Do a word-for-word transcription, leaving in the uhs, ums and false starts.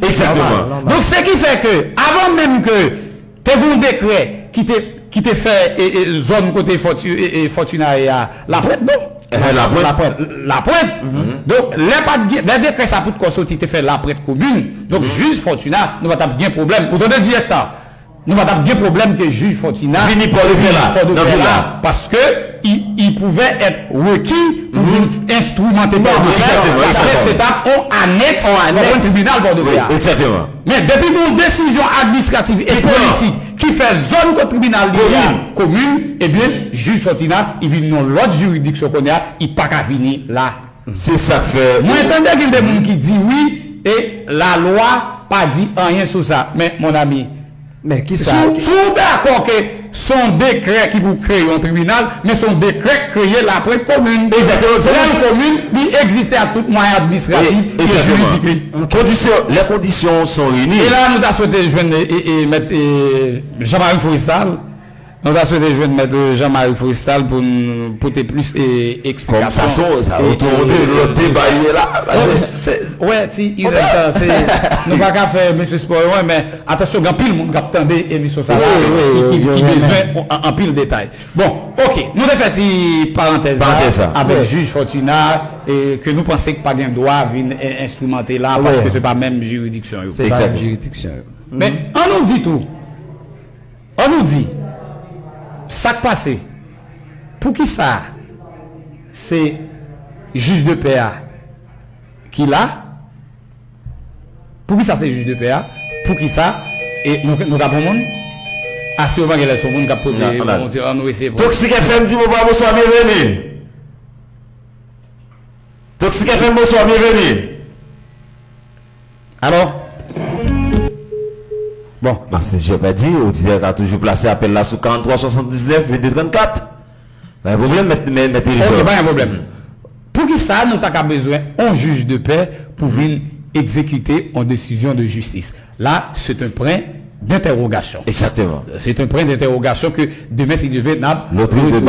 Egzakteman. Donk, se ki fè ke, avan menm ke te gen yon dekrè ki te, ki te fè e, e, zòn kote Fortu- e, e, Fortuna ye a, Laprèt, non? Ehe, Laprèt. Laprèt. Laprèt. Donk, lè pa t gen, lè dekrè sa poutko soti te fè Laprèt komin. Donk, jij Fortuna, nou pa t ap gen pwoblèm. Ou tande di sa? Nou pa t ap gen pwoblèm ke jij Fortuna vini Pòdepè la, vini Pòdepè la, paske il, il pouvait être requis pou vin enstrimante Pòdepè, paske se t ap on anèks, on anèks tribinal Pòdepè a. Egzakteman. Men depi gon desizyon administratif e politik ki fè zòn kot tribinal li ye a komin, ebyen, jij Fortuna, li vin nan lòt jiridiksyon kounye a, li pa ka vini la. Se sa k fè. Mwen tande gen de moun ki di wi, e lalwa pa di anyen sou sa. Men, mon ami, men ki sa? Si, si w dakò ke se yon dekrè ki pou kreye yon tribinal, men se yon dekrè k kreye Laprèt komin. Egzakteman. Lè yon komin, li egziste ak tout mwayen administratif e jiridik li. Kondisyon, lè kondisyon son reyini. E la, nou ta swete jwenn e, e, e, mèt, e, Jean-Marie Forestal. Nou ta swete jwenn mèt Jean-Marie Forestal pou n pote plis e, eksplikasyon. Kòm sa, sa, e, otomote e, lòt deba ye la. Wè, ti, se, nou pa ka fè mesye spò yo, men atansyon, gen anpil moun k ap tande emisyon sa la, ki, ki, ki bezwen an- anpil detay. Bon, oke, nou te fè ti parantèz la avèk jij Fortuna, e, ke nou panse k pa gen dwa vin en- enstrimante la, paske se pa menm jiridiksyon yo. Se pa menm jiridiksyon yo. Men, an nou di tou, an nou di, sa k pase, poukisa se jij de pè a ki la? Poukisa se jij de pè a? Poukisa? E nou, nou ka pran moun? Ase yo pa gen lè se moun k ap pote, bon, an nou eseye pran. Toxic F M di bonbwa, bonswa, byenveni. Toxic F M, bonswa, byenveni. Alò? Bon. Bon, se jan m di, oditè ka toujou plase apèl la sou karant twa swasanndisnèf vennde trannkat. Pa gen pwoblèm, mèt, mèt, mèt Elisa. Ok, pa gen pwoblèm. Poukisa nou ta ka bezwen yon jij de pè pou vin egzekite yon desizyon de jistis? La, c'est un point d'interrogation. Exactement. C'est un point d'interrogation que demain, si Dieu veut, n ap retwouve.